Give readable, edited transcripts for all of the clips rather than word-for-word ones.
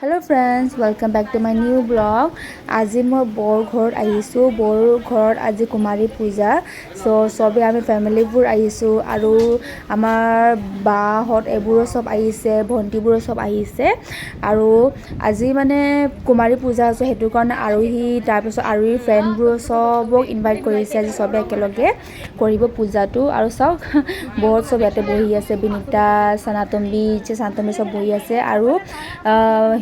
Hello friends, welcome back to my new vlog. আজি মই বৌৰ ঘৰত আহিছোঁ। বৌৰ ঘৰত আজি কুমাৰী পূজা। চ' চবে আমি ফেমিলিবোৰ আহিছোঁ আৰু আমাৰ বাহঁত এইবোৰো চব আহিছে, ভণ্টিবোৰো চব আহিছে। আৰু আজি মানে কুমাৰী পূজা আছে, সেইটো কাৰণে আৰোহী, তাৰপিছত আৰোহীৰ ফ্ৰেণ্ডবোৰো চবক ইনভাইট কৰিছে। আজি চবে একেলগে কৰিব পূজাটো। আৰু চাওক, বহুত চব ইয়াতে বহি আছে। বিনীতা, সনাতম্বী, সনাতম্বী চব বহি আছে। আৰু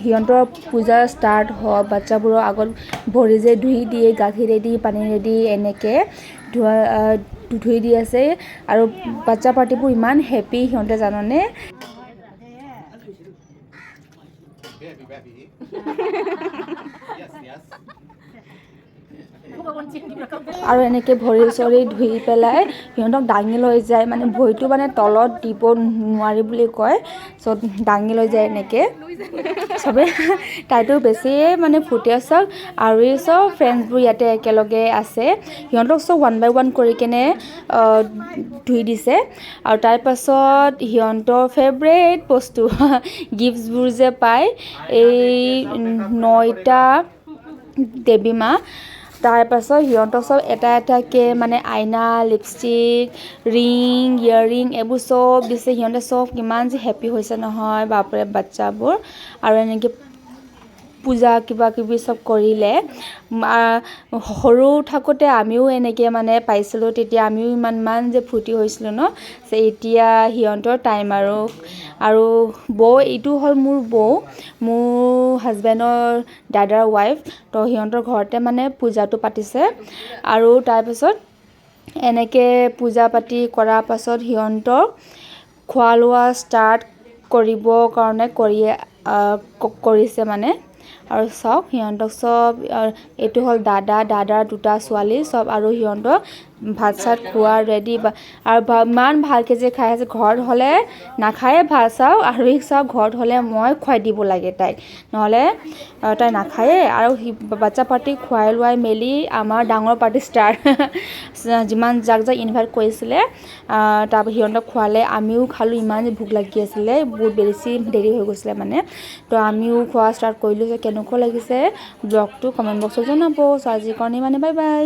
সিহঁতৰ পূজা ষ্টাৰ্ট হয়। বাচ্ছাবোৰৰ আগত ভৰি যে ধুই দিয়ে, গাখীৰেদি, পানীৰেদি এনেকৈ ধোৱা ধুই দি আছে। আৰু বাচ্ছা পাৰ্টিবোৰ ইমান হেপী সিহঁতে, জাননে? Baby, baby. Yes. আৰু এনেকৈ ভৰি চৰি ধুই পেলাই সিহঁতক দাঙি লৈ যায়। মানে ভৰিটো মানে তলত দিব নোৱাৰি বুলি কয়। চ' দাঙি লৈ যায় এনেকৈ চবে। তাইতো বেছিয়ে মানে ফূৰ্তি। চাওক, আৰু এই চব ফ্ৰেণ্ডছবোৰ ইয়াতে একেলগে আছে। সিহঁতক চব ওৱান বাই ওৱান কৰি কেনে ধুই দিছে। আৰু তাৰপাছত সিহঁতৰ ফেভৰেট বস্তু গিফ্টছবোৰ যে পায়, এই নয়টা দেৱী মা। তাৰপাছত সিহঁতক চব এটা এটাকৈ মানে আইনা, লিপষ্টিক, ৰিং, ইয়েৰিং এইবোৰ চব দিছে। সিহঁতে চব কিমান যে হেপী হৈছে নহয়, বাপৰে, বাচ্ছাবোৰ। আৰু এনেকৈ পূজা কিবা কিবি চব কৰিলে। সৰু থাকোঁতে আমিও এনেকৈ মানে পাইছিলোঁ, তেতিয়া আমিও ইমান ইমান যে ফূৰ্তি হৈছিলোঁ ন। এতিয়া সিহঁতৰ টাইম। আৰু বৌ, এইটো হ'ল মোৰ বৌ, মোৰ হাজবেণ্ডৰ দাদাৰ ৱাইফ। তো সিহঁতৰ ঘৰতে মানে পূজাটো পাতিছে। আৰু তাৰপিছত এনেকৈ পূজা পাতি কৰাৰ পাছত সিহঁতৰ খোৱা লোৱা ষ্টাৰ্ট কৰিবৰ কাৰণে কৰিছে মানে। আৰু চাওক সিহঁতক চব। এইটো হ'ল দাদা, দাদাৰ দুটা ছোৱালী চব। আৰু সিহঁতক ভাত চাত খোৱা ৰেডি। আৰু ইমান ভালকৈ যে খাই আছে, ঘৰত হ'লে নাখায়ে ভাত। চাওক আৰু চাওক, ঘৰত হ'লে মই খুৱাই দিব লাগে তাইক, নহ'লে তাই নাখায়ে। আৰু বাচ্চা পাৰ্টি খুৱাই লোৱাই মেলি আমাৰ ডাঙৰ পাৰ্টি ষ্টাৰ্ট। যিমান যাক যাক ইনভাইট কৰিছিলে, তাৰপৰা সিহঁতক খোৱালে, আমিও খালোঁ। ইমান যে ভোক লাগি আছিলে, বহুত বেছি দেৰি হৈ গৈছিলে মানে। তো আমিও খোৱা ষ্টাৰ্ট কৰিলোঁ। যে কেনেকুৱা লাগিছে ব্লগটো কমেণ্ট বক্সত জনাব। চ' আজিৰ কাৰণে মানে বাই বাই।